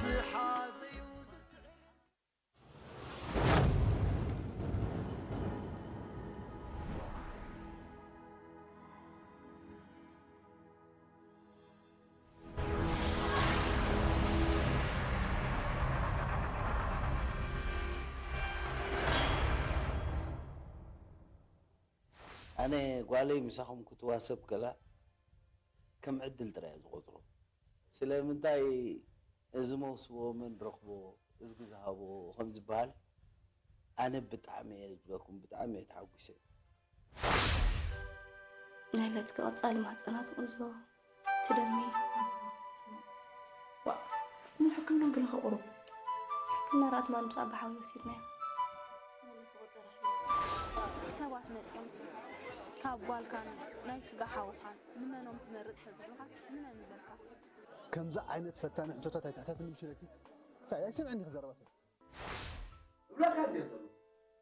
ዝሓዘዩ ዝስዕር ኣነ ጓለይ ምሳኹም ክትዋሰብ ከላ ከም ዕድል ጥራይ እየ ዝቖጽሮ። ስለምንታይ እዚ መውስቦ መን ረኽቦ እዝጊ ዝሃቦ ከም ዝበሃል ኣነ ብጣዕሚ እየ ዝብለኩም፣ ብጣዕሚ እየ ተሓጒሰ። ናይ ለትኪ ቀጻሊ ማህጸና ትቕንዞ ትደሚ። ዋ፣ ንሕክምና ገለ ከቑርብ። ሕክምና ርኣት ማል ምስ ኣባሓዊ ወሲድናዮ። ሰባት መጺኦም ካብ ጓልካን ናይ ስጋ ሓውኻን ንመኖም ትመርጽ ተዝብሉኻስ ንመን ምበልካ? ከምዚ ዓይነት ፈታኒ ሕቶታት ኣይትሕተትኒ ምሽ ኢለኪ። እንታይ ኣይሰምዕን ኢኺ ዘረባ ሰብ። እብለካ እንዲዮ ዘሎ።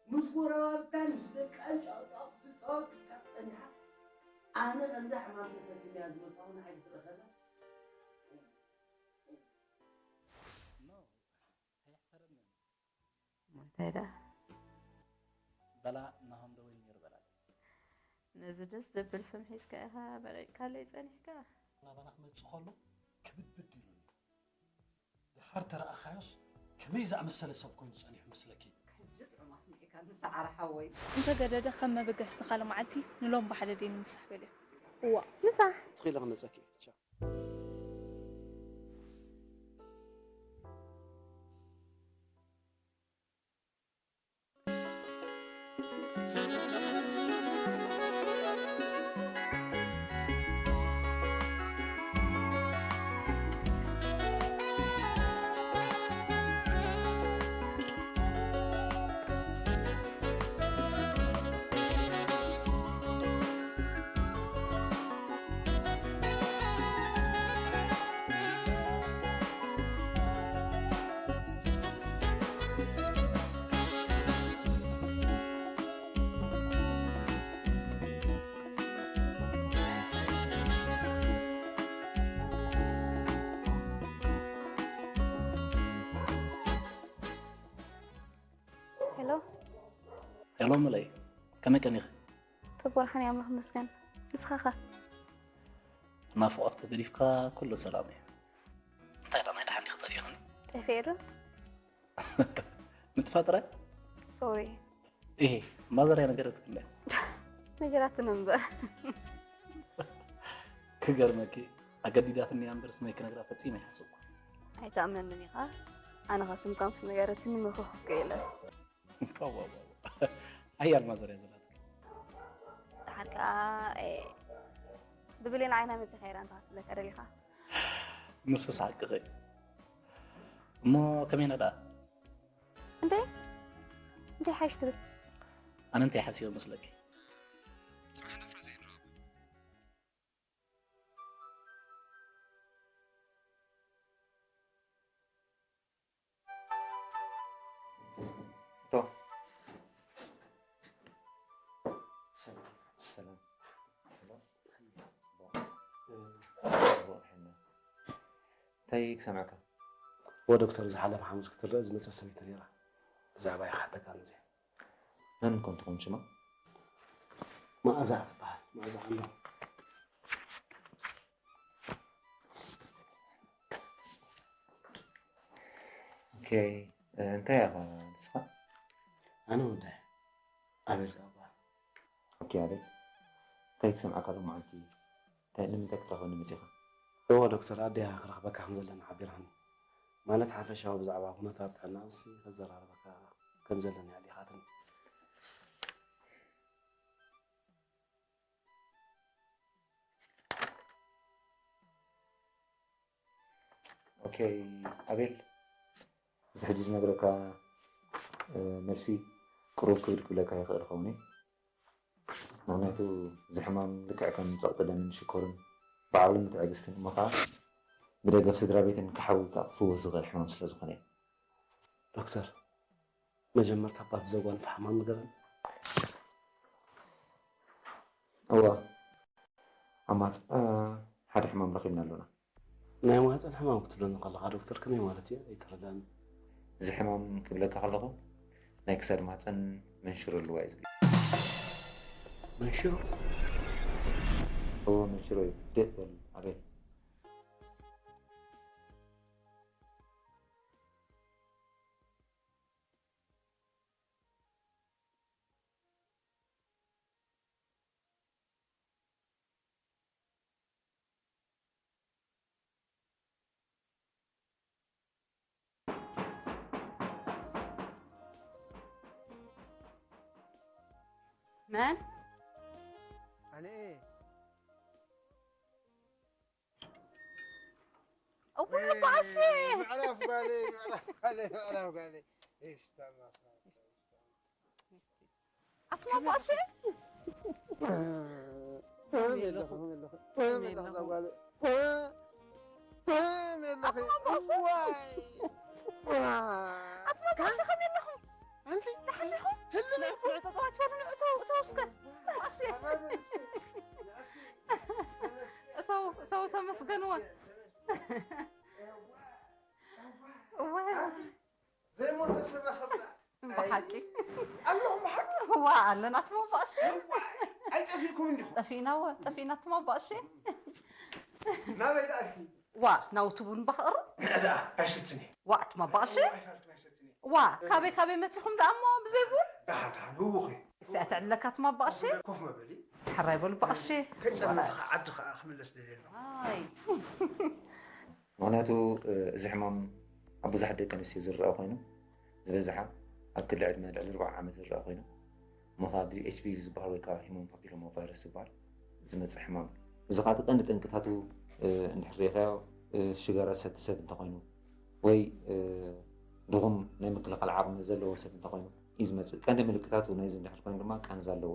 ምስ ጎረባብታን ምስ ደቃን ጫውጫው ክትጻወት ክሳብ ጸኒሓ፣ ኣነ ከምዛ ሕማም ተሰኪመያ ዝመጻኹ ንዓይ ክትረኸና? ኖ፣ ኣየሕፈረንን። እንታይ ደኣ? በላ ናሆም ደዊሉ ነይሩ በላለ። ነዚ ደስ ዘብል ስም ሒዝካ ኢኻ መሪቕካለይ ጸኒሕካ? ናባና ክመጽእ ከሎ ክብድብድ ኢሉኒ። ድሓር ተረኣኻዮስ ከመይ ዝኣመሰለ ሰብ ኮይኑ ጸኒሑ መስለኪ? ሕጂ ጥዑም ኣስሚዕካኒ ሰዓረ ሓወይ። እንተገደደ ከም መበገሲ ንኻልእ መዓልቲ ንሎም ብሓደ ደይ ንምሳሕ በልዮ። እዋ፣ ምሳሕ። ትኺለ ክመጸኪ። ቻው። ሄሎ። ሄሎ መለይ፣ ከመይ ቀኒኺ? ጽቡቕ፣ ሓኒ ኣምላኽ ይመስገን። ንስኻ ኸ? ናፍቖት ተገዲፍካ ኩሉ ሰላም እዩ። እንታይ ደኣ ናይ ደሓን ዲኺ ጠፊእኽኒ? ጠፊኤ ዶ? ምጥፋእ ጥራይ? ሶሪ። ኢሂ፣ ማዘር እያ ነገረትኪ እንድያ። ነገራትና እምበር። ክገርመኪ፣ ኣገዲዳትኒ እያ እምበር ስመይ ክነግራ ፈጺመ ኣይሓሰብኩን። ኣይትኣምነንን ኢኻ። ኣነ ኸ ስምካ ምስ ነገረትኒ መኸኹ እኮ ኢለ። ዋው፣ ዋው፣ ዋው። ሓያል ማዘር እያ ዘላትኪ። ደሓር ከኣ፣ ኤ፣ ብብሌን ዓይና መጺኻ ኢላ እንተ ክትብለካ ደሊኻ? ንሱስ ሓቅኺ። እሞ ከመይና ደኣ? እንዴ? እንታይ ሓይሽ ትብል? ኣነ እንታይ ሓሲበ መስለኪ? ጽባሕ ንፍረ ዘይንራኸብ። ዶ። ሰላም፣ ሰላም። ሰላም። ጽቡቕ። ጽቡቕ፣ ሕነ። እንታይ ክሰምዐካ? ወ ዶክተር፣ ዝሓለፈ ሓሙስ ክትረአ ዝመጸት ሰበይቲ ነይራ። ብዛዕባ ይሓተካ ነዚ። መን ኮን ትኾን ሽማ? መኣዛ ትበሃል። መኣዛ ዓንዶ። ኦኬ፣ እ፣ እንታይ ኢኻ ንስኻ? ኣነ ወዳይ ኣቤል እበሃል። ኦኬ፣ ኣቤል። እንታይ ክሰምዓካ ሎም መዓልቲ? እንታይ፣ ንምንታይ ክትረኽበኒ መጺኻ? እወ ዶክተር፣ ኣደይ እያ ክረኽበካ ከም ዘለና ሓቢራኒ። ማለት ሓፈሻዊ ብዛዕባ ኩነታት ጥዕናኣሲ ከዘራርበካ ከም ዘለና እያ ልኢኻትኒ። ኦኬ፣ ኣቤል፣ እዚ ሕጂ ዝነግረካ፣ እ፣ መልሲ ቅሩብ ክብድ ክብለካ ይኽእል ይኸውን እዩ። ምኽንያቱ እዚ ሕማም ልክዕ ከም ጸቕጢ ደምን ሽኮርን ብዓቕልን ብትዕግስትን እሞ ኸዓ ብደገፍ ስድራ ቤትን ክሓዊ ከኣ ክፍወስ ዝኽእል ሕማም ስለ ዝኾነ እዩ። ዶክተር፣ መጀመርታ ኣባት ዘጓንፍ ሕማም ንገረኒ። እወ፣ ኣማጽኣ ሓደ ሕማም ረኺብና ኣሎና። ናይ ማህፀን ሕማም ክትብለኒ ከለኻ ዶክተር ከመይ ማለት እዩ? ኣይተረዳእን። እዚ ሕማም ክብለካ ከለኹ ናይ ክሳድ ማህፀን መንሽሮ ኣለዋ እዩ ዝብል። መንሽሮ? እዎ መንሽሮ እዩ። ደእ በል ኣቤል። መን? ኣነ እወ ባሺ። ምዕራፍ ጓለይ ምዕራፍ ጓለይ ምዕራፍ ጓለይ እሽታ ማስራ ኣትማ ባሺ። ኣትማ ባሺ ከመይ ኣለኹም? ኣንቲ ደሓን ዲኹም? ህልም ንዕቱ ንዕቱ ተዋት በሉ ንዕቱ እተው እስከ ባሺ። እተው እተው ተመስገንዎ። እወ ዘይሞተ ስራ ከብዛ ብሓቂ ኣለኹም ብሓቂ ዋ ኣለና ትመባእሽ ኣይጠፊእኩም እንዲኹም ጠፊእና ወ ጠፊእና ትመባእሽ ናበይ ደኣልኪ ዋ ናውቲ ቡን በኽቕሩ ንዕዳ ኣይሰትኒ ዋ ትመባእሽ ኣይፈልጥን ኣይሰትኒ ዋ ካበይ ካበይ መፂኹም ደኣ እሞ ብዘይ ቡን ደሓን ደሓን ህውኽ እዩ እዚኣ ትዕለካ ትመባእሽ ኮፍ መበሊ ሕራይ በሉ ባእሽ ከይጨመትኻ ዓዲ ከዓ ክምለስ ደልየ ኣለኹ ኣይ ምኽንያቱ እዚ ሕማም ኣብ ብዙሓት ደቂ ኣንስትዮ ዝረአ ኮይኑ ዝበዝሓ ኣብ ክሊ ዕድመ ልዕሊ ኣርብዓ ዓመት ዝረአ ኮይኑ እሞ ከዓ ብኤችፒቪ ዝበሃል ወይ ከዓ ሂሞን ፓፒሎማ ቫይረስ ዝበሃል ዝመፅእ ሕማም እዩ። እዚ ከዓ እቲ ቀንዲ ጠንቅታቱ እንድሕር ሪኢኻዮ ሽጋራ ዝሰቲ ሰብ እንተኮይኑ ወይ ድኹም ናይ ምክልኻል ዓቕሚ ዘለዎ ሰብ እንተኮይኑ እዩ ዝመፅእ። ቀንዲ ምልክታቱ ናይዚ እንድሕር ኮይኑ ድማ ቃንዛ ኣለዎ።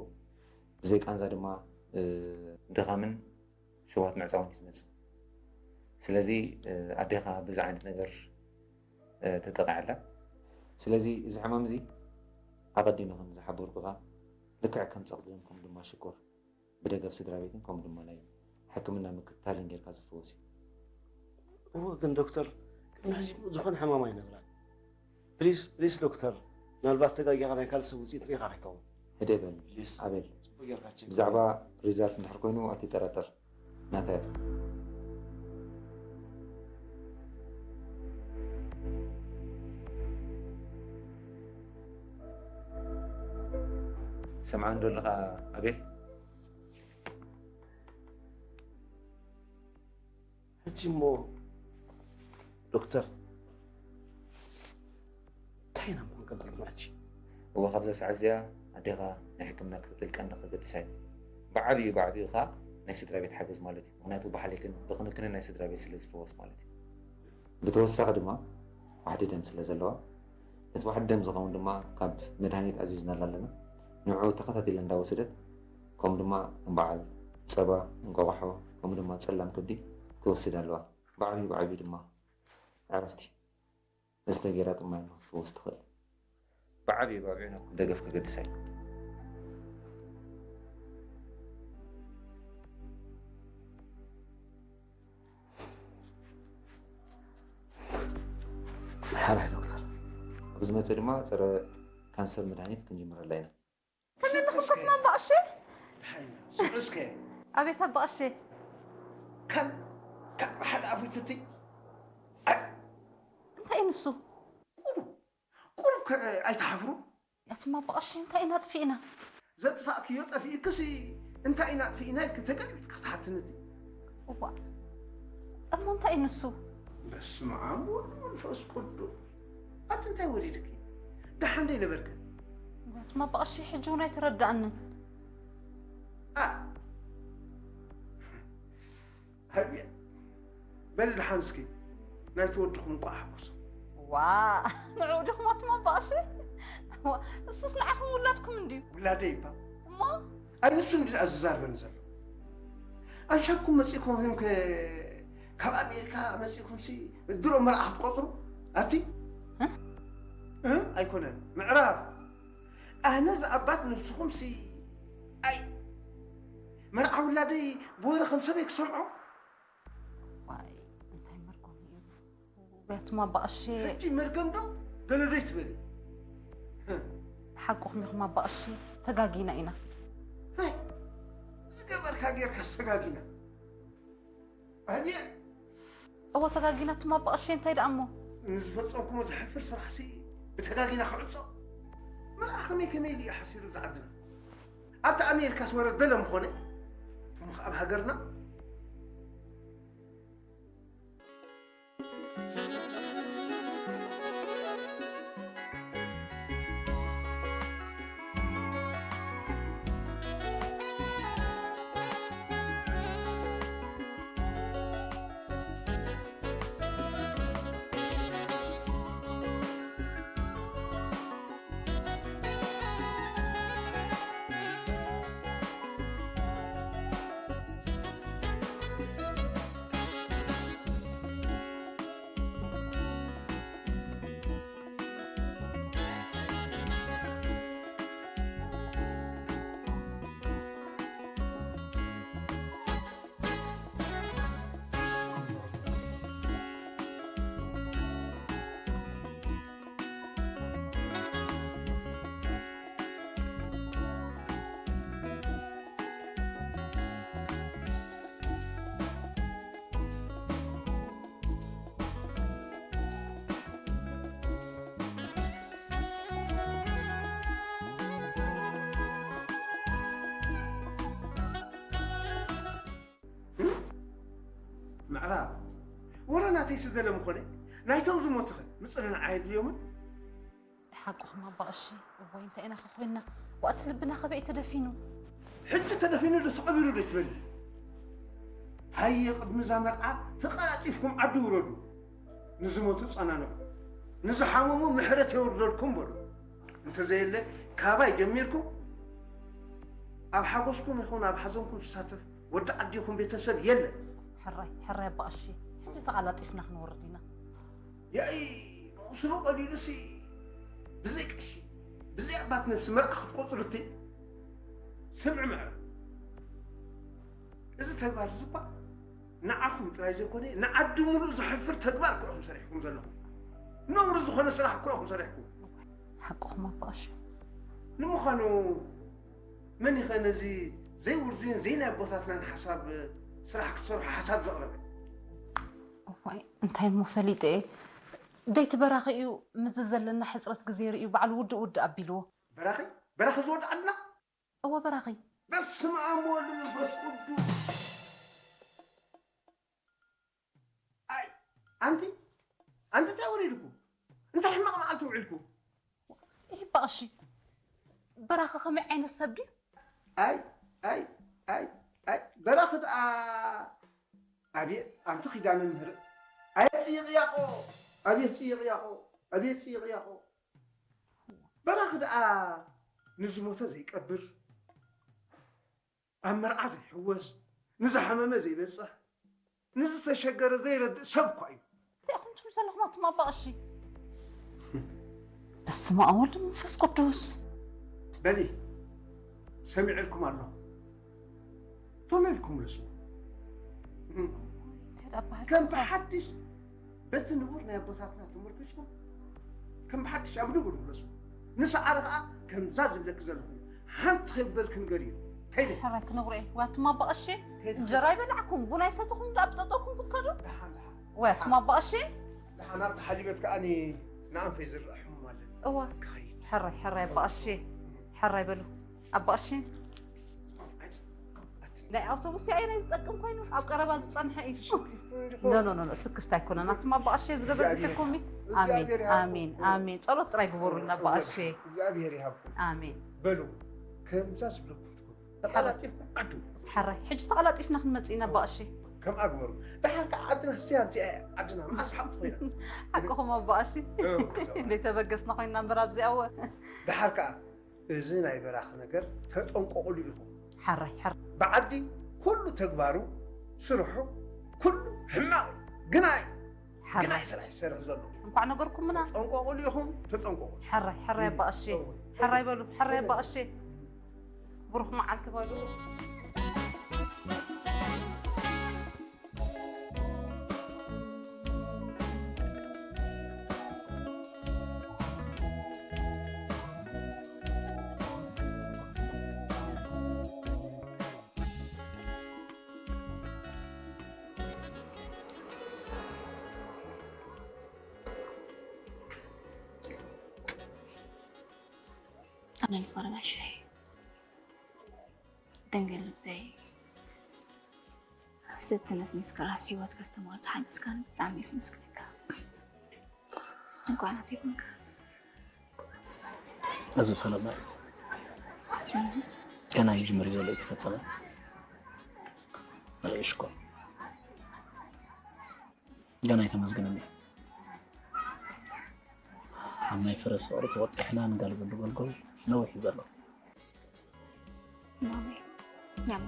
ብዘይ ቃንዛ ድማ ድኻምን ሽዋት ምዕፃውን እዩ ዝመፅእ። ስለዚ ኣዴኻ በዚ ዓይነት ነገር ተጠቒዓ ኣላ። ስለዚ እዚ ሕማም እዚ ኣቐዲመ ከም ዝሓበርኩኻ ልክዕ ከም ጸቕጢ ደም ከምኡ ድማ ሽኮር ብደገፍ ስድራ ቤትን ከምኡ ድማ ናይ ሕክምና ምክትታልን ጌርካ ዝፍወስ እዩ። እወ ግን ዶክተር ቅድሚ ሕዚ ዝኾነ ሕማም ኣይነበራን። ፕሊስ ፕሊስ ዶክተር ምናልባት ተጋጊኻ ናይ ካልእ ሰብ ውፅኢት ርኢኻ ከይትኸውን። ህደእ በል ፕሊስ ኣቤል ፅቡቅ ጌርካ ቼክ ብዛዕባ ሪዛልት እንድሕር ኮይኑ ኣይትጠራጠር ናታይ ሰምዓኒ ዶ ኣለኻ ኣቤል ሕጂ እሞ ዶክተር እንታይ ኢና እሞ ክንገብር ሕጂ እወ ካብዛ ሰዓት እዚኣ ኣዴኻ ናይ ሕክምና ክትትል ቀንዲ ከገድሳ እዩ ብዓብዩ ብዓብዩ ከዓ ናይ ስድራ ቤት ሓገዝ ማለት እዩ ምክንያቱ ብሓሌክን ብክንክንን ናይ ስድራ ቤት ስለ ዝፍወስ ማለት እዩ ብተወሳኺ ድማ ዋሕዲ ደም ስለ ዘለዋ ነቲ ዋሕዲ ደም ዝኸውን ድማ ካብ መድሃኒት ኣዚዝናላ ኣለና ንዕኡ ተኸታቲላ እንዳወሰደት ከምኡ ድማ ከም በዓል ጸባ እንቋቋሖ ከምኡ ድማ ጸላም ከብዲ ትወስድ ኣለዋ ብዓብዩ ብዓብዩ ድማ ዕረፍቲ መስተ ጌራ ጥማይ ንክትፍወስ ትኽእል ብዓብዩ ብዓብዩ ናብኩም ደገፍ ከገድሳ እዩ ሓራይ ዶክተር ኣብ ዝመፅእ ድማ ፀረ ካንሰር መድሃኒት ክንጅምረላ ኢና ከመይ ኣለኹም ከትማ ኣባቕሼ ስዑስከ ኣቤት ኣባቕሼ ከም ካብ ሓደ ኣፉ ይፍትይ እንታይ እዩ ንሱ ቁሩብ ከ ኣይትሓፍሩ ኣትማ ኣባቕሼ እንታይ ኢና ኣጥፊእና ዘጥፋእክዮ ጠፊእክሲ እንታይ ኢና ኣጥፊእና ኢልክ ተገልቢጥክ ክትሓትንት እዋ እሞ እንታይ እዩ ንሱ በስመ ኣብ ወወልድ ወመንፈስ ቅዱስ ኣቲ እንታይ ወሪድኪ ደሓን ዶ ይነበርክ ኣትማ ኣባቕሼ ሕጂ እውን ኣይተረዳእንን ኣ ሃብየ በሊ ደሓን እስኪ ናይቲ ወድኹም እንቋዕ ሓጎሶ ዋ ንዑ ዲኹም ኣትማ ኣባቕሼ እሱስ ንዓኹም ውላድኩም እንድዩ ውላደይ እባ እሞ ኣይ ንሱ እንዲ ዝዛርበኒ ዘሎ ኣንሻኩም መፂእኩም ህም ካብ ኣሜሪካ መፂእኩም ሲ ድሮ መርዓ ክትቆፅሩ ኣቲ ኣይኮነን ምዕራብ ኣነ ዝኣባት ንብስኹም ሲ ኣይ መርዓ ውላደይ ብወረ ከም ሰበይ ክሰምዖ ዋይ እንታይ እሞ ያትማ ኣባቕሺ። ሕጂ መርገም ዶ ገለዶይ ትበሊ? ሓቁኹም ኢኹም ኣባቕሺ፣ ተጋጊና ኢና። ዝገበርካ ጌርካ ዝተጋጊና ኣየ እወ ተጋጊና ትማ ኣባቕሺ፣ እንታይ ደኣ እሞ? ንዝፈጸምኩሞ ዘሕፍር ስራሕሲ ብተጋጊና ክዕጾ ምርኣ ከመይ ከመይ ኢሉ እዩ ሓሲሩ ዝዓድና ኣብቲ ኣሜሪካስ ወረድ በለ ምኾነ እሞ ኣብ ሃገርና ምዕራብ ወረ ናተይ ስደለ ምኾነ ናይቶም ዝሞትኸ ምፅንናዓ የድልዮምን ሓቅኹም ኣባ ቀሺ። እዋይ እንታይ ኢና ኸ ኮይንና? ዋእቲ ልብና ኸበይ ተደፊኑ? ሕጂ ተደፊኑ ዶ ተቐቢሩ ዶ ትበሊ? ሃየ ቅድሚ እዛ መርዓ ተቐላጢፍኩም ዓዲ ውረዱ። ንዝሞቱ ጸናንዑ፣ ንዝሓመሙ ምሕረት የውርደልኩም በሉ። እንተዘየለ ካባይ ጀሚርኩም ኣብ ሓጎስኩም ይኹን ኣብ ሓዘንኩም ዝሳተፍ ወዲ ዓዲ ይኹን ቤተሰብ የለን። ሕራይ ሕራይ ኣባ ቀሺ፣ ሕጂ ተቐላጢፍና ክንወርድ ኢና። ያኢ መቑስሉ ቀሊሉሲ ብዘይ ቀሺ ብዘይ ኣባት ነብሲ መርዓ ክትቆፅሩ እቲ ስምዒ ምዕረ እዚ ተግባር እዚ እኳ ንዓኹም ጥራይ ዘይኮነ ንዓዲ ሙሉእ ዘሕፍር ተግባር እኮ ኢኹም ሰሪሕኩም ዘለኹም። ነውሪ ዝኾነ ስራሕ እኮ ኢኹም ሰሪሕኩም። ሓቅኹም ኣባ ቀሺ። ንምዃኑ መን ኢኸ ነዚ ዘይውርዙይን ዘይናይ ኣቦታትናን ሓሳብ ስራሕ ክትሰርሑ ሓሳብ ዘቕረበ? እዋይ እንታይ እሞ ፈሊጠ እየ። ደይቲ በራኺ እዩ ምስዚ ዘለና ሕፅረት ግዜ ርእዩ ባዕሉ ውድእ ውድእ ኣቢልዎ። በራኺ? በራኺ ዝወድዓልና? እወ በራኺ። በስመ ኣብ ወወልድ ወመንፈስ ቅዱስ። ኣይ ኣንቲ ኣንቲ እንታይ ወሪድኩ? እንታይ ሕማቕ መዓልቲ ውዒልኩ? ይህባ ቀሺ በራኺ ከመይ ዓይነት ሰብ ድዩ? ኣይ ኣይ ኣይ ኣይ በራኺ ደኣ ኣቤት ኣንቲ ኪዳነ ምህረት ኣየ ጽይቕ ያቆ ኣቤት ጽይቕ ያቆ ኣቤት ጽይቕ ያቆ በራኺ ደኣ ንዝሞተ ዘይቀብር ኣብ መርዓ ዘይሕወስ ንዝሓመመ ዘይበጽሕ ንዝተሸገረ ዘይረድእ ሰብ እኳ እዩ። እንታይ ኢኹም ትብሉ ዘለኹም ኣቱም ኣባ ቀሺ? በስመ ኣብ ወልድ መንፈስ ቅዱስ። በሊ ሰሚዐልኩም ኣለኹ። ቶሎ ኢልኩም ምለሱ። ከም ብሓድሽ በቲ ንቡር ናይ ኣቦታትና ተመርኪስኩም ከም ብሓድሽ ኣብ ንቡር ምለሱ። ንሰዓረ ከዓ ከምዛ ዝብለኪ ዘለኹ ሓንቲ ከይበልኪ ንገርዮ። ከይደ። ሕራይ ክነግሮ እየ። ዋትማ ኣባ ቀሺ እንጀራ ይበላዕኩም ቡና ይሰትኹም ዶ ኣብ ጠጠኩም ክትከዱ? ወያትማ ኣባ ቀሺ። ደሓን ኣብቲ ሓሊበት ከዓኒ ንኣንፈይ ዝረአ ሕሙም ኣለኒ። እዋ ክኸይድ። ሕራይ ሕራይ ኣባ ቀሺ። ሕራይ በሉ ኣባ ቀሺ። ናይ ኣውቶቡስ ያኢ ናይ ዝጠቅም ኮይኑ ኣብ ቀረባ ዝጸንሐ እዩ። ኖ ኖ ኖ ስክፍታ ኣይኮነን። ኣቱም ኣባ ቀሺ ዝዶ በዚሕኩም። ኣሜን ኣሜን ኣሜን። ጸሎት ጥራይ ግበሩልና ኣባ ቀሺ። እግዚኣብሔር ይሃብኩም። ኣሜን። በሉ ከምዛ ዝብለኩም ትኩን ተቐላጢፍኩም ዓዱ። ሓራይ ሕጂ ተቐላጢፍና ክንመጽእ ኢና ኣባ ቀሺ። ከምኣ ግበሩ። ደሓር ከዓ ዓድና ስትያ ኣብዚኣ እያ። ዓድና መዓስ ሓንቲ ኮይና። ሓቅኹም ኣባ ቀሺ። ዘይተበገስና ኮይንና እምበር ኣብዚኣ እወ። ደሓር ከዓ እዚ ናይ በራኺ ነገር ተጠንቀቑሉ ኢኹም። ሓራይ ሓራይ። ብዓዲ ኩሉ ተግባሩ ስርሑ ኩሉ ሕማቕ እዩ። ግናይ ግናይ ስራሕ ይሰርሕ ዘሎ። እንኳዕ ነገርኩምና። ተጠንቀቑሉ ኢኹም ተጠንቀቑ። ሓራይ ሓራይ ኣባ ቀሺ። ሓራይ በሉ ሓራይ ኣባ ቀሺ። ብሩኽ መዓልቲ በሉ። ነንኮረ ጋሻይ፣ ድንግል ልበይ፣ ስትነስንስ ክራስ ህይወት ከስተማር ዝሓገዝካኒ ብጣዕሚ የመስግነካ። እንኳን ኣትይኩምካ። እዚ ፈለማ እዩ። ገና እዩ ጅምር ዘሎ፣ ኣይተፈጸመ። እሽኮ ገና ኣይተመስገነን እዩ። ኣብ ናይ ፈረስ ፍቕሪ ተወጢሕና ንጋልበሉ ጎልጎል ነዊሕ እዩ ዘሎ። ማሜ፣ ያሜ።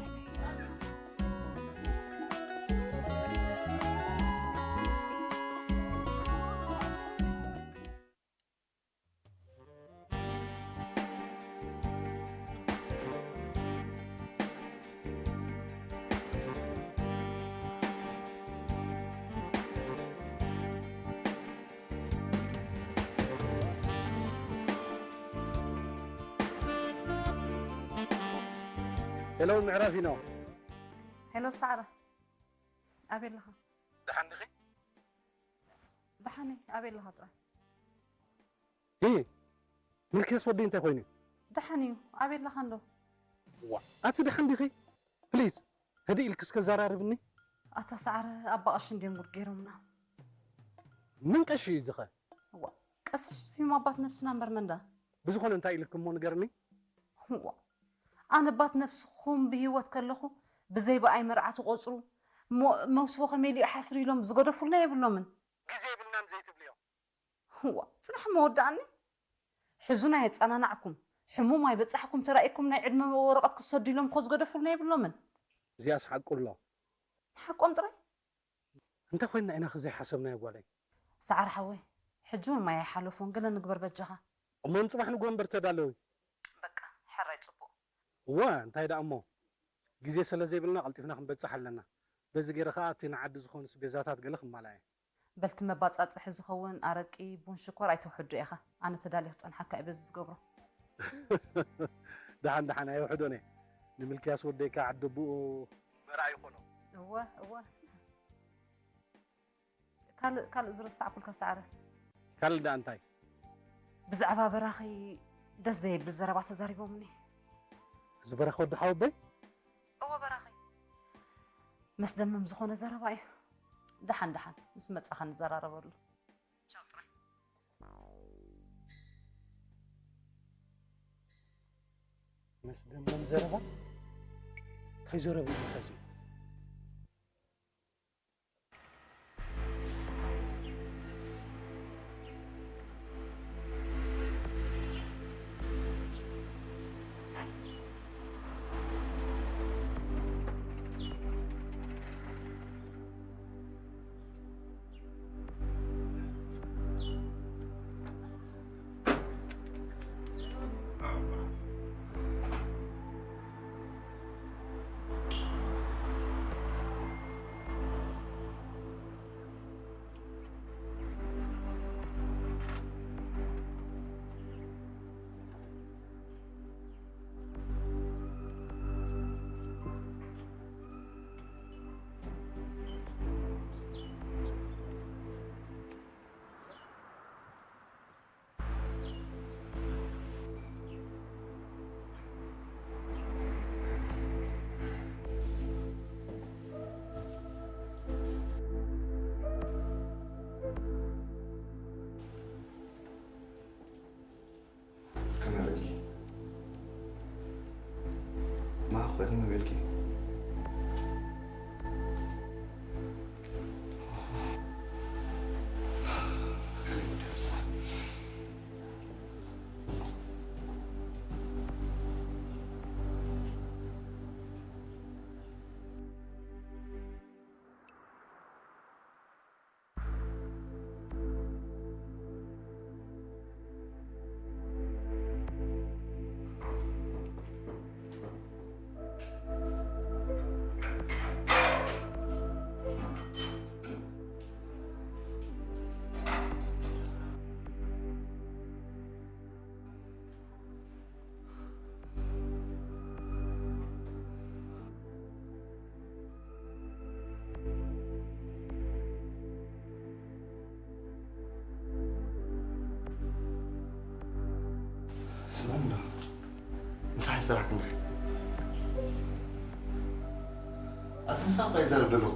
ሄሎ ምዕራፍ ኢኖ። ሄሎ ሳዕረ፣ ኣበይ ኣለኻ? ደሓን ዲኺ? ደሓን እየ፣ ኣበይ ኣለኻ ጥራይ? እ ምልክያስ ወደይ እንታይ ኮይኑ? ደሓን እዩ፣ ኣበይ ኣለኻ እንዶ? ዋ ኣቲ ደሓን ዲኺ? ፕሊዝ ህድእ ኢልኪ እስከ ዘራርብኒ። ኣታ ሳዕረ፣ ኣባ ቀሺ እንድዮም ጉድ ገይሮምና። ምን ቀሺ እዩ ዝኸ? ዋ ቀሺ ስዮም ኣባት ነብስና እምበር መንዳ። ብዝኾነ እንታይ ኢልኪ እሞ ንገርኒ። ዋ ኣነ ባት ነብስኹም ብህይወት ከለኹ ብዘይ ብኣይ መርዓ ትቖጽሩ፣ እሞ መውስቦ ከመይ ኢሉ ይሓስር ኢሎም ዝገደፉልና የብሎምን። ግዜ የብልናን ዘይትብልዮ። ዋ ጽናሕ መወዳእኒ። ሕዙን ኣየጸናናዕኩም፣ ሕሙም ኣይበጻሕኩም ተራኢኩም ናይ ዕድመ ወረቐት ክሰዱ ኢሎም እኮ ዝገደፉልና የብሎምን። እዚኣስ ሓቁ ኣሎ። ሓቆም ጥራይ። እንታይ ኮይንና ኢና ከ ዘይሓሰብናዮ ጓለይ? ሰዓር ሓወይ፣ ሕጂ እውን ማይ ኣይሓለፉን፣ ገለ ንግበር በጃኻ። እሞ ንጽባሕ ንግሆ እምበር ተዳለዊ። በቃ፣ ሕራይ ጽቡቕ። እወ፣ እንታይ ደኣ እሞ፣ ግዜ ስለ ዘይብልና ቀልጢፍና ክንበጽሕ ኣለና። በዚ ገይረ ኸኣ እቲ ንዓዲ ዝኾኑ ስቤዛታት ገለ ክማላእ እየ። በልቲ መባጻጽሒ ዝኸውን ኣረቂ፣ ቡን፣ ሽኮር ኣይተውሕዶ ኢኻ። ኣነ ተዳልየ ክጸንሓካ እየ በዚ ዝገብሮ። ደሓን ደሓን ኣይውሕዶን እየ። ንምልክያስ ወደይካ ዓዲ ኣቦኡ መርዓ ይኾኖ። እወ እወ። ካልእ ካልእ ዝረሳዕኩልካ ሰዓረ። ካልእ ደኣ እንታይ? ብዛዕባ በራኺ ደስ ዘይብል ዘረባ ተዛሪቦምኒ። እዚ በራኺ ወዲ ሓወቦይ? እወ በራኺ። መስደመም ዝኾነ ዘረባ እዩ። ደሓን ደሓን ምስ መጻኻ ንዘራረበሉ። ቻው ጥራይ። መስደመም ዘረባ? እንታይ ዘረባ እዩ እዚ? ከመይ በልኪ? ማኾ ከመይ በልኪ? ስራሕ ክንደይ ኣቲ ምሳኻ ይዛረብ ዘለኹ።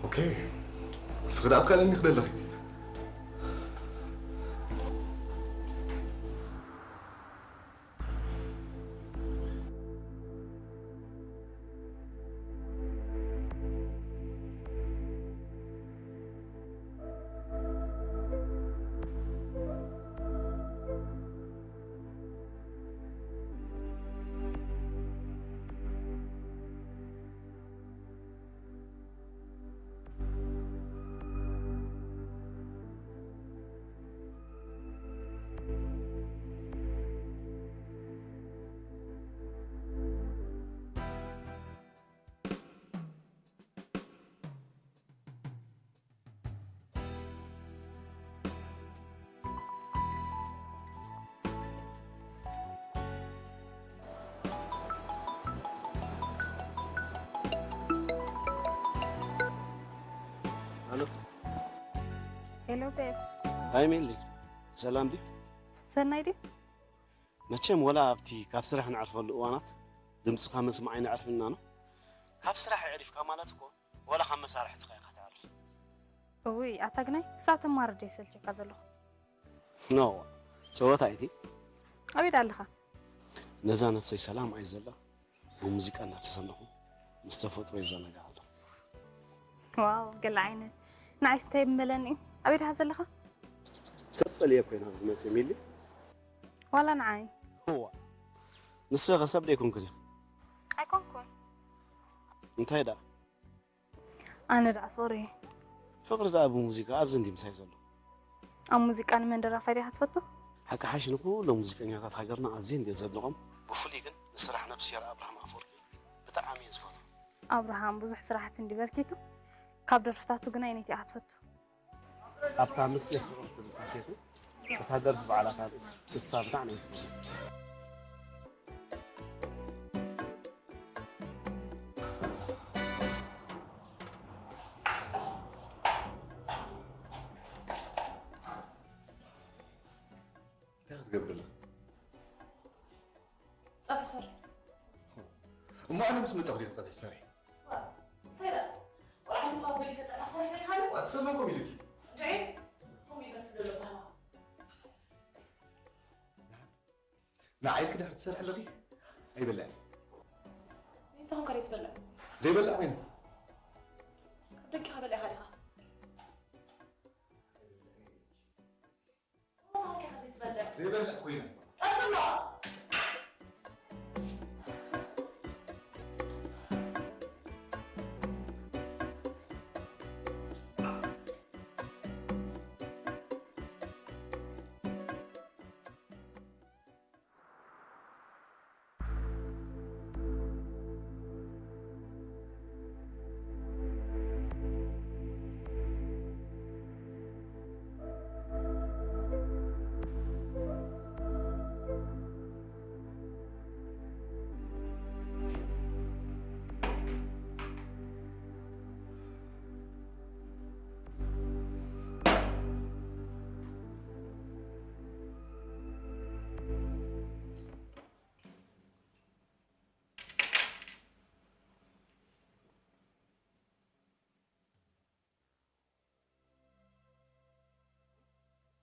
ኦኬ፣ ንስኺ ደኣ ኣብ ካልእኒ ክደለኺ። ኣሎ። ሄሎ ቤብ። ሃይ ሜሊ፣ ሰላም ድዩ? ሰናይ ድዩ? መቸም ወላ ኣብቲ ካብ ስራሕ ንዕርፈሉ እዋናት ድምፅኻ መስማዕ ኣይነዕርፍና ነው። ካብ ስራሕ ኣዕሪፍካ ማለት እኮ ወላ ካብ መሳርሕትኻ ኢኻ ተዕርፍ። እውይ ኣታ ግናይ ክሳብ ተማርር ድየ ሰልችካ ዘለኹ። ኖ፣ ፀወታ ኣይቲ። ኣበይ ኣለኻ? ነዛ ነብሰይ ሰላም ኣይ ዘላ ብሙዚቃ እናተሰነኹ ምስ ተፈጥሮ ይዘናጋዕ ኣለኹ። ዋው ገለ ዓይነት። ንዓይስ እንታይ ይመለኒ እዩ? ኣበይ ደኻ ዘለኻ? ሰብ ጸልየ ኮይና ዝመጽእ ሚሊ። ዋላ ንዓይ። እዋ ንስኸ ሰብ ደይኮንኩ ድያ? ኣይኮንኩን። እንታይ ደኣ? ኣነ ደኣ ሶሪ። ፍቕሪ ደኣ ብሙዚቃ ኣብዚ እንዲ ምሳይ ዘሎ። ኣብ ሙዚቃ ንመን ደራፋይ ዲኻ ትፈቱ? ሓቂ ሓሽ ንኩሎም ሙዚቀኛታት ሃገርና ኣዝየ እንድየ ዘድንቖም። ብፍሉይ ግን ንስራሕ ነብስሄር ኣብርሃም ኣፈወርቂ ብጣዕሚ እየ ዝፈትዎ። ኣብርሃም ብዙሕ ስራሕቲ እንዲ በርኪቱ ካብ ደርፍታቱ ግና ኣየነይቲ ኢኻ ትፈቱ? ኣብታ ምስጢር ፍቕሪ ትብል ካሴቱ እታ ደርፊ ባዕላ ካልእስ እሳ ብጣዕሚ እየ ዝፈትዎ። እንታይ ክትገብር ኣለኻ? ጸብሒ ሰሪ። እሞ ኣነ ምስ መጻኹ ዲኺ ጸብሒ ትሰርሒ? እንታይ ደኣ? ቆልዓ ምጽዋት ገዲፈ ጸብሒ ሰሪ ኢልካ ዶ? ዋ፣ ትሰምዕኩም ኢልኪ? ድዒ? ከምኡ ይመስል ዘሎ ባህላ። ንዓይ ኢልኪ ድሕር ትሰርሒ ኣለኺ? ኣይበልዕን። እንታይ ኾንካ ዘይትበልዕ? ዘይበልዕ ኮይነ። ካብ ደቂኻ በሊዕካ ዲኻ? እንታይ ኾንካ ዘይትበልዕ? ዘይበልዕ ኮይነ። ቀጽሎ!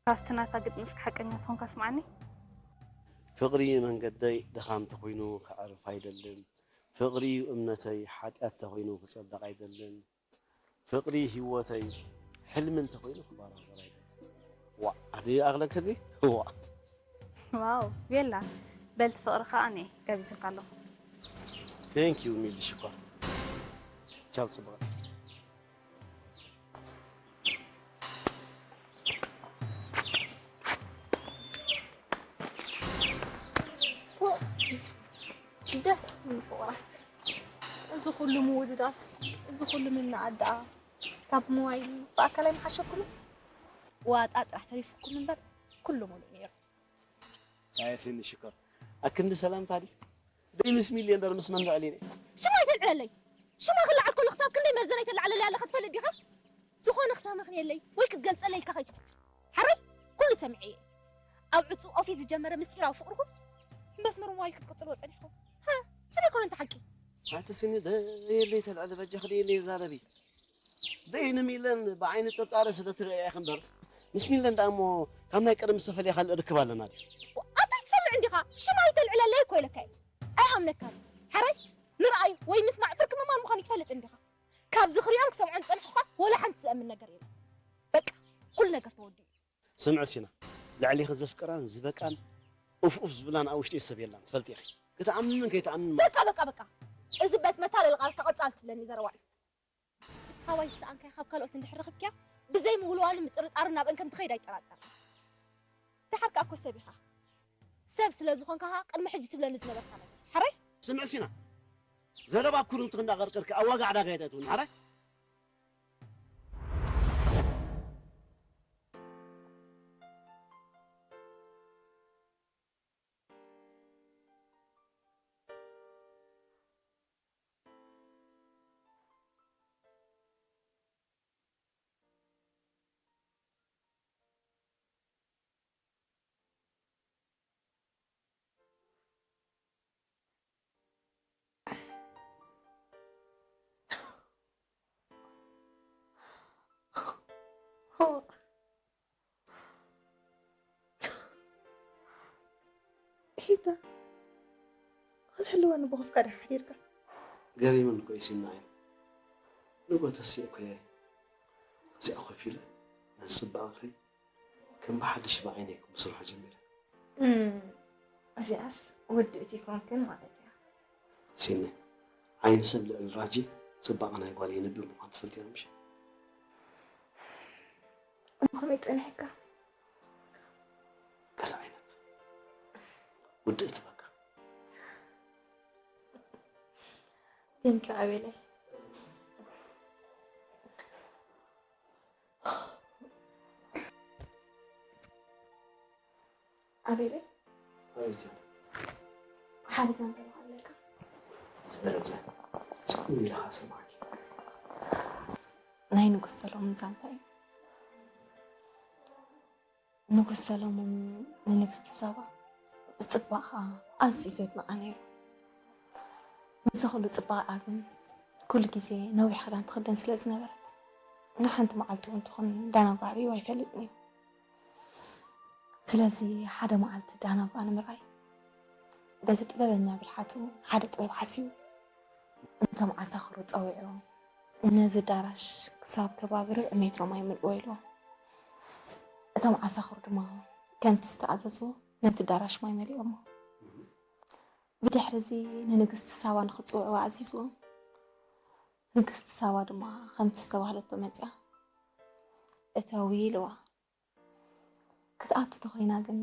ካብቲ ናታ ግጥሚ እስከ ሓቀኛ ትኾንካ ስምዓኒ። ፍቕሪ መንገደይ ድኻም ተኾይኑ ክዕርፍ ኣይደልን። ፍቕሪ እምነተይ ሓጢኣት ተኾይኑ ክጸብቕ ኣይደልን። ፍቕሪ ህይወተይ ሕልሚ እንተኾይኑ ክባራበር ኣይደልን። ዋ ኣቲ ኣኽለከቲ ዋ ዋው ቤላ በልቲ ፍቕሪ ከዓ እኔ ጋቢዘካ ኣለኹ። Thank you ሚሊ ሽኮር። ቻው ጽቡቕ። ደስ ትብል ፍቑራት። እዚ ኩሉ ምውድዳስ፣ እዚ ኩሉ ምንኣድ ደኣ ካብ ሞባይል ብኣካል ኣይምሓሸኩምን? ዋጣ ጥራሕ ተሪፉኩም እምበር ኩሉ ሙሉእ ነይሩ። ኣየ ሲኒ ሽኮር ኣክንዲ ሰላምታ ድዩ? ደይ ምስ ሚልዮን ዶር ምስ መን ልዕል ኢለ ሽማ ኣይተልዕለለይ። ሽማ ክለዓል ከሎ ክሳብ ክንደይ መርዘን ኣይተለዓለለይ ኣለኻ ትፈልጥ ዲኻ? ዝኾነ ክታመኽንየለይ ወይ ክትገልጸለይ ኢልካ ከይትፍትን። ሓራይ ኩሉ ሰሚዐ እየ። ኣብ ዕጹው ኦፊስ ዝጀመረ ምስጢራዊ ፍቕርኹም መስመር ሞባይል ክትቅጽልዎ ጸኒሕኩም። ሃ፣ ስለ ኮነ እንተ ሓቂ። ኣቲ ስኒ ደየለይ ተልዕሊ በጃኺ ደየለይ ዛረቢ። ደይ ንሚለን ብዓይኒ ጥርጣረ ስለ ትርእያ ኢኺ እምበር፣ ምስ ሚለን ደኣ እሞ ካብ ናይ ቀደም ዝተፈልየ ካልእ ርክብ ኣለና ድዩ? ኣታ ትሰምዕ እንዲኻ? ሽማ ኣይተልዕለለይ እኮ ኢለካ እየ። ኣይኣምነካን። ሕራይ ምርኣይ ወይ ምስማዕ ፍርቂ ምማን ምዃኑ ትፈልጥ እንዲኻ? ካብ ዝኽሪኦን ክሰምዖን ዝጸንሕኩኻ ወላ ሓንቲ ዘእምን ነገር የለን። በቃ፣ ኩሉ ነገር ተወዲኡ። ስምዒ ሲና፣ ልዕሌኺ ዘፍቅራን ዝበቃን ኡፍ ኡፍ ዝብላን ኣብ ውሽጢ ሰብ የላን፣ ትፈልጢ ኢኺ። ክትኣምንን ከይትኣምንን ማለት በቃ፣ በቃ፣ በቃ። እዚ ቤት መታለሊ ቃል ተቐጻል ትብለኒ ዘረባ እዩ። እቲ ካባይ ዝሰኣንካዮ ካብ ካልኦት እንድሕር ረኽብክያ፣ ብዘይ ምውልዋልን ምጥርጣርን ናብአን ከም ትኸይድ ኣይጠራጠርን። ደሓር ከኣ እኮ ሰብ ኢኻ። ሰብ ስለ ዝኾንካ ኸኣ ቅድሚ ሕጂ ትብለኒ ዝነበርካ ነገር። ሓራይ? ስምዒ ሲና፣ ዘረባ ኩርምትኽ እንዳቐርቀርኪ ኣብ ዋጋ ዕዳጋ ኣይተእትውኒ። ሓራይ? ሒታ ክትሕልወኒ ብኸፍካ ዲኻ ሓዲርካ? ገሪሙኒ እኮ እዩ ሲናይ። ንጎ ተሲእኩ እየ። ኣብዚኣ ኮፍ ኢለ ነዚ ጽባቐኺ ከም ብሓድሽ ብዓይነይ ክምስርሖ ጀሚረ። እም፣ እዚኣስ ውድእቲ ኮንክን ማለት እያ። ሲነ፣ ዓይኒ ሰብ ልዕሊ ራጂ ጽባቐ ናይ ጓል የንብብ ምዃኑ ትፈልጢ ኢኺ ምሽ? እሞ ከመይ ጸኒሕካ? ገለ ዓይነት ውድእቲ በቃ። ቴንኪው ኣቤለይ። ኣቤለይ፣ ኣቤት። ሓደ ዛንታ ኣለካ። ዝበለጸ ጽምው ኢልኻ ስምዓኪ። ናይ ንጉስ ሰሎሞን ዛንታ እዩ። ንጉስ ሰሎሞን ንንግስቲ ሳባ ብጽባቐኣ ኣዝዩ ዘድንቓ ነይሩ። ምስዚ ኩሉ ጽባቐኣ ግን ኩሉ ግዜ ነዊሕ ክዳን ትኽደን ስለ ዝነበረት፣ ንሓንቲ መዓልቲ እውን ትኹን ዳናባ ርእዩ ኣይፈልጥን እዩ። ስለዚ ሓደ መዓልቲ ዳናባ ንምርኣይ በቲ ጥበበኛ ብልሓቱ ሓደ ጥበብ ሓሲቡ፣ ነቶም ዓሳኽሩ ጸዊዑ፣ ነዚ ኣዳራሽ ክሳብ ከባቢ ርብዒ ሜትሮ ማይ ምልእዎ ኢልዎ። እቶም ዓሳኽሩ ድማ ከምቲ ዝተኣዘዝዎ ነቲ ኣዳራሽ ማይ መሊኦሞ። ብድሕሪ እዚ ንንግስቲ ሳባ ንኽጽውዕዋ ኣዚዝዎም። ንግስቲ ሳባ ድማ ከምቲ ዝተባህለቶ መጺኣ። እተዊ ኢልዋ። ክትኣቱ ተኾይና ግን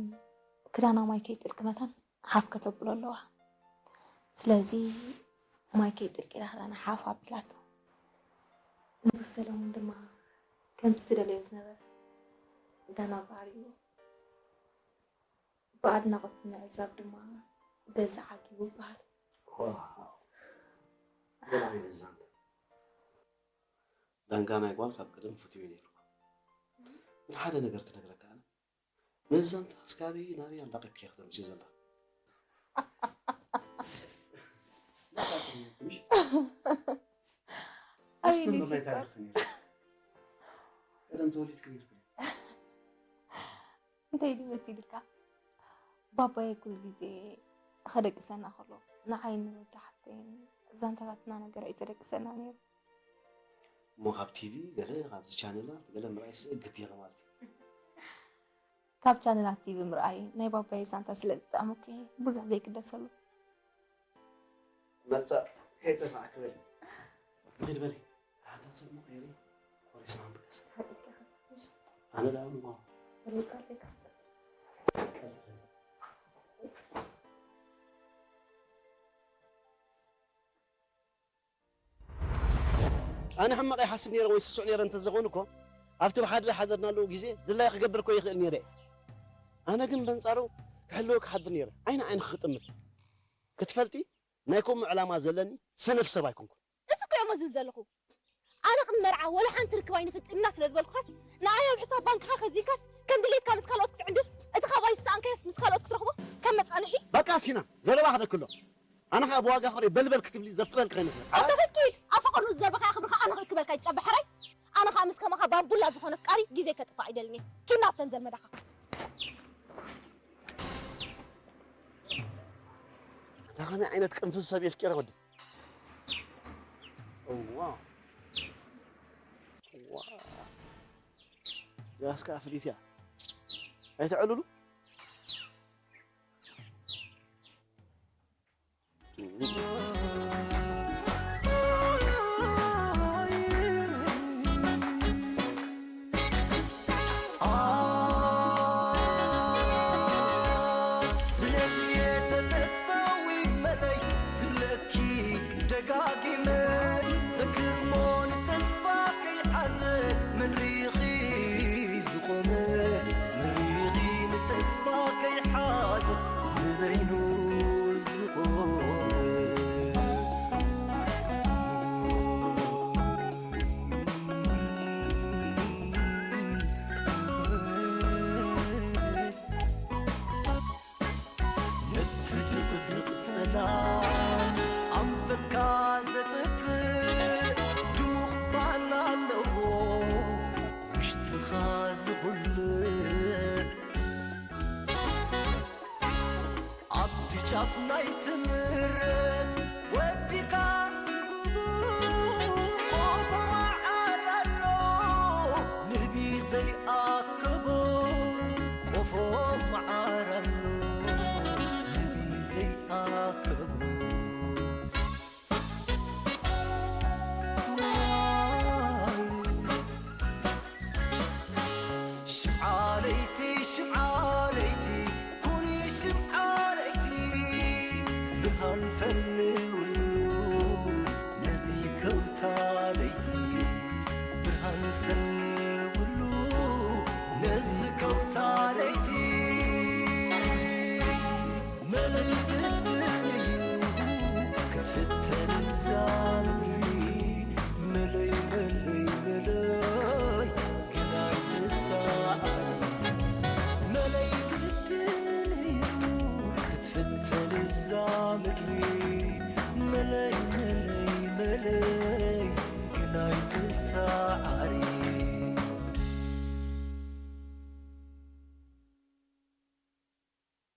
ክዳና ማይ ከይጥልቂ መታን ሓፍ ከተብሎ ኣለዋ። ስለዚ ማይ ከይጥልቂ ኢላ ክዳና ሓፍ ኣቢላቶ። ንጉስ ሰሎሞን ድማ ከምቲ ዝደለዮ ዝነበረ ዳናባ ኣርእይዎ። ብኣድናቖት ምዕዛብ ድማ በዚ ዓጊቡ ይበሃል። ዋው! ገለ ዓይነት ዛንታ። ዳንጋ ናይ ጓል ካብ ቀደም ፈትዮ ነይርኩ። ግን ሓደ ነገር ክነግረካ ኣነ። ነዚ ዛንታ እስካብ ናበይ ኣላቒብክዮ ከተምጽዮ ዘላ? ኣበይ መስመር ናይ ነይርካ? ታሪኽ ነይሩ። ቀደም ተወሊድኪ ነይርኪ። እንታይ ድዩ መሲልካ? ባባየ ኩሉ ግዜ ከደቅሰና ከሎ፣ ንዓይን ንወዲ ሓፍተይን ዛንታታትና ነገር እዩ ዘደቅሰና ነይሩ። እሞ ካብ ቲቪ ገለ፣ ካብዚ ቻነላት ገለ ምርኣይ ስእግት ኢኺ ማለት እዩ። ካብ ቻነላት ቲቪ ምርኣይ ናይ ባባየ ዛንታ ስለ ዝጠዓመኪ ብዙሕ ዘይግደሰሉ። መጻእ ከይጠፋዕኪ በሊ። ንኺድ በሊ። ተሓታተ እሞ ከይሪ። ወሪስና ንብገስ። ሓጺርካ ከጽፍሽ። ኣነ ደኣ እሞ። ወሪጻለይ ካሕጽር። ኣነ ሕማቕ ይሓስብ ነይረ ወይ ስሱዕ ነይረ እንተዝኸውን እኮ፣ ኣብቲ ብሓደ ዝሓደርናሉ ግዜ ድላየ ክገብር እኮ ይኽእል ነይረ። ኣነ ግን በንጻሩ ክሕልወኪ ክሓድር ነይረ። ዓይኒ ዓይንኺ ክጥምት። ክትፈልጢ፣ ናይ ከምኡ ዕላማ ዘለኒ ሰነፍ ሰብ ኣይኮንኩን። እዚ እኮ እየ እሞ ዝብል ዘለኹ። ኣነ ቅድሚ መርዓ ወላ ሓንቲ ርክብ ኣይንፍጽም ኢና ስለ ዝበልኩኻስ፣ ንኣይ ኣብ ሕሳብ ባንክኻ ከዚልካስ፣ ከም ድሌትካ ምስ ካልኦት ክትዕንድር፣ እቲ ካባይ ዝሰኣንካዮስ ምስ ካልኦት ክትረኽቦ ከም መጻንሒ? በቃ ሲና፣ ዘረባ ክደክሎ። ኣነ ኸኣ ብዋጋ ክብሪ በልበል ክትብሊ ዘፍቅደልኪ ከይመስለካ። ኣታ ኪድ ኪድ፣ ኣብ ፈቐዶ ዝዘርበኻያ ክብሪ ኸኣ ኣነ ክርክበልካ ይጸበ ሕራይ። ኣነ ኸኣ ምስ ከማኻ ባምቡላ ዝኾነ ኣፍቃሪ ግዜ ከጥፍእ ኣይደልን እየ። ኪድ ናብተን ዘልመዳኻ። እታ ኸመይ ዓይነት ቅንፍዝ ሰብ የፍቂረ ወዲ? እዋ። እዋ። ያስካ ፍሊትያ። ኣይተዕልሉ። ስለዚ ተተስፋዊ መለይ ዝብለኪ ደጋጊመ ዘክርሞ ንተስፋ ከይሓዘ መን ሪኺ ዝቆመ መን ሪኺ ንተስፋ ከይሓዘ ንበይኑ ዝቆመ ነቲ ድቕድቕ ጸላም ኣንፈትካ ዘጥፍእ ድሙቕ ባና ኣለዎ ውሽጥኻ ዝኹልዕ ኣብቲ ጫፍ ናይ ትምረት ወዲካ ቆፎ መዓር ኣሎ ንህቢ ዘይኣከቦ ቆፎ መዓር ኣሎ ንህቢ ዘይኣከቦ ሽምዓ ለይቲ ሽምዓ ለይቲ ኩኒ ሽምዓ ለይቲ ብርሃን ፈንውሉ ነዚ ከውታ ለይቲ ብርሃን ፈንውሉ ነዚ ከውታ ለይቲ መለይ ግድን እዩ ክትፍተን እዛ ምድሪ መለይ መለይ መለይ ግናይ ትሳዕ መለይ ግድን እዩ ክትፍተን እዛ ምድሪ መለይ መለይ መለይ ግናይ ትሳዓሪ